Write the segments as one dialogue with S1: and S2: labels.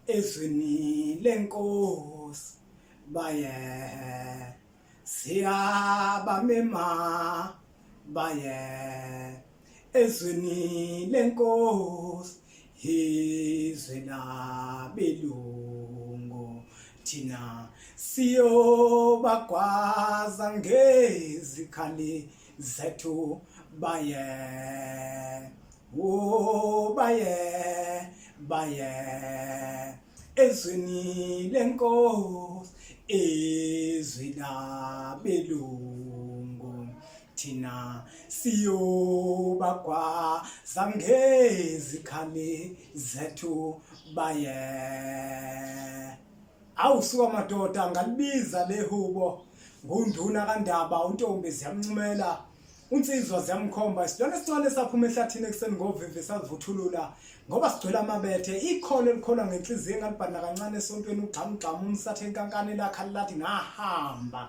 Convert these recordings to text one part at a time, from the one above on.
S1: Ezwini lenkosi baye siyabamema baye ezweni lenkosi izwe labelungu thina siyobagwaza ngezikhali zethu baye wo baye baye ezweni lenkosi izwi labelungu thina siyobagwaza ngezikhali zethu baye. Awu suka madoda ngalibiza lehubo ngunduna kaNdaba untombi ziyamncumela unsizwa ziyamkhomba isilwane esincane saphuma ehlathini ekuseni ngovivi savuthulula ngoba sigcwele amabethe ikholo elikholwa ngenhliziyo engalibhanda kancane esontweni ugxamugxamu umsathe enkankane lakha lathi ngahamba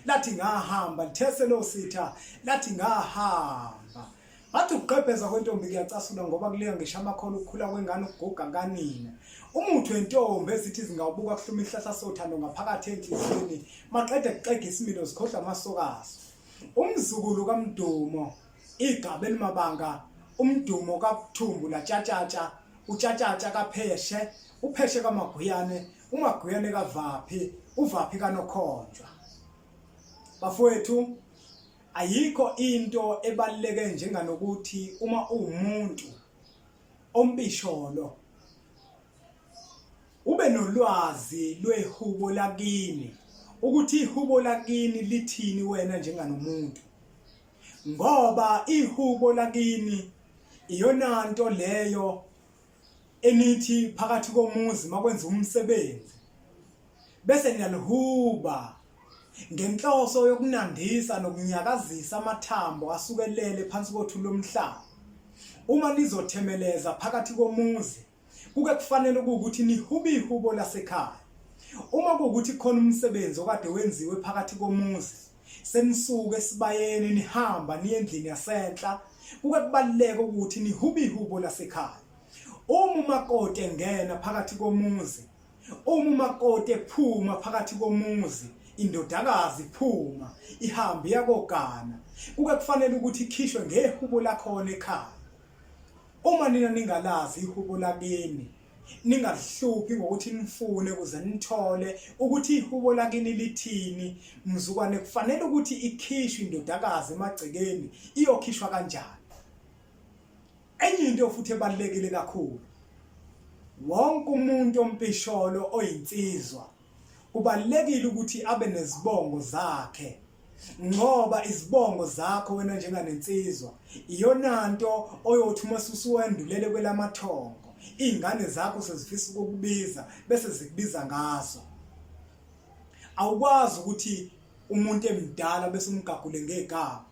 S1: lathi ngahamba lithese lo sitha lathi ngahamba. Bathi ukugqebheza kwentombi kuyacasula ngoba kuleya ngisho amakhono ukukhula kwengane ukuguga kanina. Umuthi wentombi ezithi zingawubuka kuhluma isihlahla sothando ngaphakathi enhliziyweni maqede kuxega isimilo zikhohlwa amasokaso. Umzukulu kaMdumo igaba elimabanga umdumo kaThumbu latshatshatsha utshatshatsha kaPheshe uPheshe kaMaguyane uMaguyane kaVaphi uVaphi kaNokhonjwa. Bafowethu Ayikho into ebaluleke njenganokuthi uma uwumuntu ompisholo ube nolwazi lwehubo lakini ukuthi ihubo lakini lithini wena njenganomuntu ngoba ihubo lakini iyona nto leyo enithi phakathi komuzi makwenza umsebenzi bese niyalihuba ngenhloso yokunandisa nokunyakazisa amathambo asukelele phansi kothuli lomhlaba. Uma nizothemeleza phakathi komuzi kuke kufanele ukuthi nihube ihubo lasekhaya. Uma kuwukuthi khona umsebenzi okade wenziwe phakathi komuzi senisuke esibayeni nihamba niye endlini yasenhla kuke kubaluleke ukuthi nihube ihubo lasekhaya. Uma umakoti engena phakathi komuzi Uma umakoti ephuma phakathi komuzi, indodakazi iphuma ihambe iyakogana. Kuke kufanele ukuthi ikhishwe ngehubo lakhona ekhaya. Uma nina ningalazi ihubo lakini, ningazihluphi ngokuthi nifune ukuze nithole ukuthi ihubo lakini lithini. Mzukwane kufanele ukuthi ikhishwe indodakazi emagcekeni, iyokhishwa kanjani? Enye into futhi ebalulekile kakhulu, wonke umuntu ompisholo oyinsizwa kubalulekile ukuthi abe nezibongo zakhe ngoba izibongo zakho wena njenganensizwa iyonanto oyothi uma usuwendulele kwelamathongo izingane zakho sezifisa ukukubiza bese zikubiza ngazo. Awukwazi ukuthi umuntu emdala bese umgagule ngegama.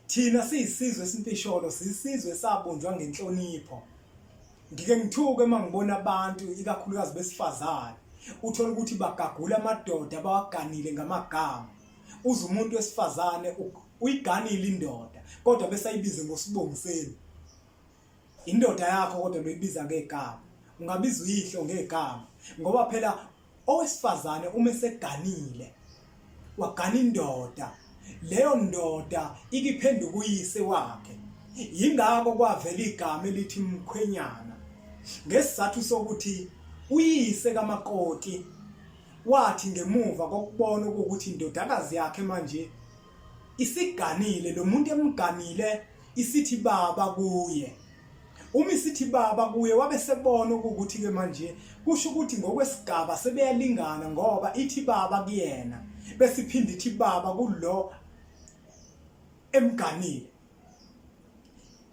S1: Thina siyisizwe esimpisholo, siyisizwe esabunjwa ngenhlonipho. Ngike ngithuke uma ngibona abantu ikakhulukazi besifazane, uthole ukuthi bagagula amadoda abawaganile ngamagama. Uze umuntu wesifazane uyiganile indoda kodwa bese ayibize ngosibongiseni. Indoda yakho kodwa loyibiza ngegama. Ungabiza uyihlo ngegama ngoba phela Owesifazane uma eseganile wagana indoda, leyo ndoda ikiphenduka uyise wakhe. Yingakho kwavela igama elithi mkhwenyana ngesizathu sokuthi uyise kamakoti wathi ngemuva kokubona ukuthi indodakazi yakhe manje isiganile, lo muntu emganile isithi baba kuye. Uma isithi baba kuye wabe sebona ukuthi ke manje kusho ukuthi ngokwesigaba sebeyalingana ngoba ithi baba kuyena bese iphinde ithi baba kulo emganile.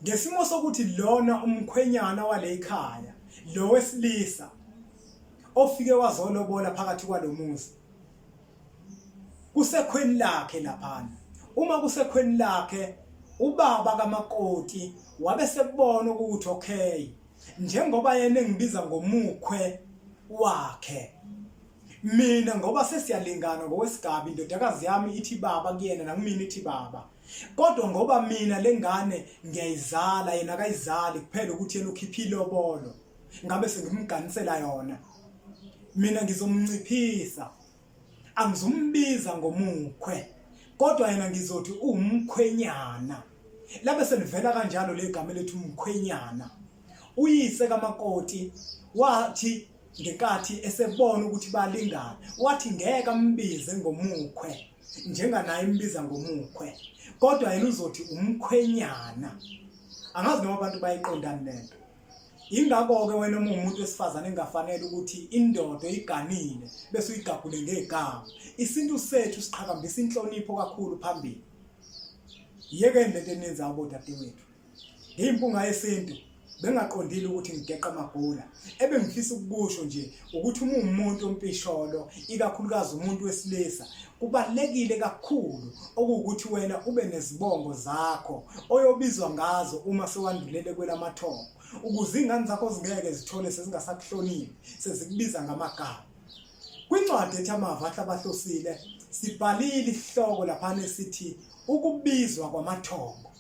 S1: Ngesimo sokuthi lona umkhwenyana waleyikhaya lo wesilisa ofike wazolobola phakathi kwalomuzi kusekhweni lakhe laphana. Uma kusekhweni lakhe ubaba kamakoti wabe sekubona ukuthi okay njengoba yena engibiza ngomukhwe wakhe mina ngoba sesiyalingana ngokwesigaba indodakazi yami ithi baba kuyena nakumina ithi baba kodwa ngoba mina lengane ngiyayizala yena akayizali kuphela ukuthi yena ukhipha ilobolo ngabe sengimganisela yona. Mina ngizomnciphisa, angizumbiza ngomukhwe, kodwa yena ngizothi uwumkhwenyana. Labe selivela kanjalo legama elithi umkhwenyana. Uyise kamakoti wathi ngenkathi esebona ukuthi balingana, wathi ngeke ambize ngomukhwe njenganaye imbiza ngomukhwe, kodwa yena uzothi umkhwenyana. Angazi noma abantu bayiqondani lento. Ingakho-ke wena uma uwumuntu wesifazane engafanele ukuthi indoda oyiganile bese uyigagule ngegama. Isintu sethu siqhakambisa inhlonipho kakhulu phambili. Yekeni lento eniyenzayo bodadewethu. Ngiyimpunga yesintu bengaqondile ukuthi ngigeqa amagula. Ebengifisa ukukusho nje ukuthi uma uwumuntu ompisholo, ikakhulukazi umuntu wesilisa, kubalulekile kakhulu okuwukuthi wena ube nezibongo zakho oyobizwa ngazo uma sewandulele kwelamathongo ukuze iy'ngane zakho zingeke zithole sezingasakuhloniphi sezikubiza ngamagama. Kwincwadi ethi Amava Ahlabahlosile sibhalile isihloko laphana esithi ukubizwa kwamathongo.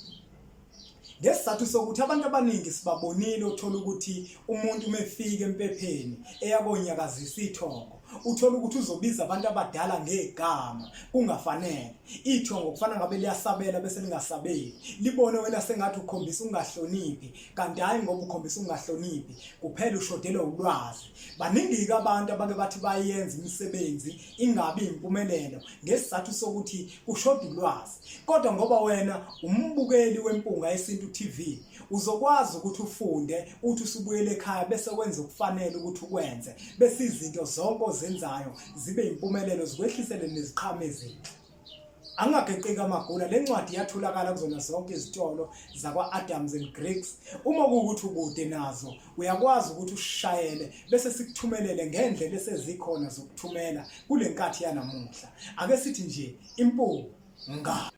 S1: Ngesizathu sokuthi abantu abaningi sibabonile othola ukuthi umuntu uma efika empepheni eya konyakazisa ithongo uthola ukuthi uzobiza abantu abadala ngegama kungafanele. Ithongo kufana ngabe liyasabela bese lingasabeli, libone wena sengathi ukhombisa ukungahloniphi kanti hhayi ngoba ukhombisa ukungahloniphi kuphela ushodelwe ulwazi. Baningi-ke abantu abake bathi bayenza imisebenzi ingabi impumelelo ngesizathu sokuthi kushoda ulwazi. Kodwa ngoba wena umbukeli weMpunga Yesintu TV uzokwazi ukuthi ufunde uthi usubuyele ekhaya bese wenza okufanele ukuthi ukwenze bese izinto zonke ozenzayo zibe impumelelo zikwehlisele neziqhamo ezinhle. Angingageqeki amagula, le ncwadi iyatholakala kuzona zonke izitolo zakwa-Adams and Griggs. Uma kuwukuthi ukude nazo, uyakwazi ukuthi usishayele bese sikuthumelele ngendlela esezikhona zokuthumela kule nkathi yanamuhla. Ake sithi nje impunga.